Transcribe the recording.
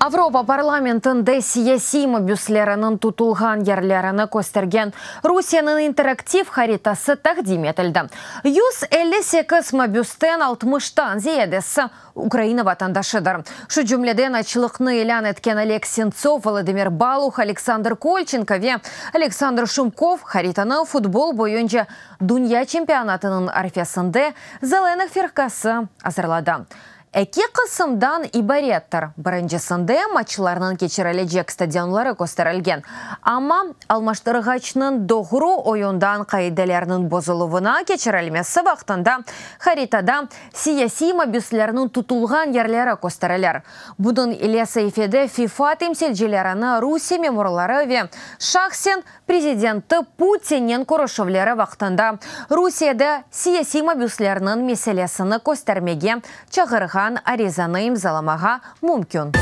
Avropa parlamentinde siyasiy mabüsleriniñ tutulğan yerlerini köstergen Rusiyeniñ interaktiv haritası taqdim etildi. 158 mabüsten 60-tan ziyadesi Ukraina vatandaşıdır. Şu cümleden açlıqnı ilân etken Oleg Sentsov, Volodımır Baluh, Aleksandr Kolçenko ve Aleksandr Şumkov haritanı futbol boyunca dünya çempionatınıñ arfesinde Zelenıh firqası azırladı. Eki qısımdan ibarettir. Birincisinde maçlarnıñ keçirilecek stadionları kösterilgen. Amma almaştırğıçnıñ doğru oyundan qaidelerniñ bozuluvına keçirilmesi vaqtında haritada siyasiy mabüslerniñ tutulğan yerleri kösterilir. Bunıñ ile saifede FIFA temsilcilerini Rusiye memurları ve şahsen prezidenti Putinnen körüşüvleri vaqtında Rusiyede siyasiy mabüslerniñ meselesini köstermege çağırğan arizanı imzalamağa mümkün.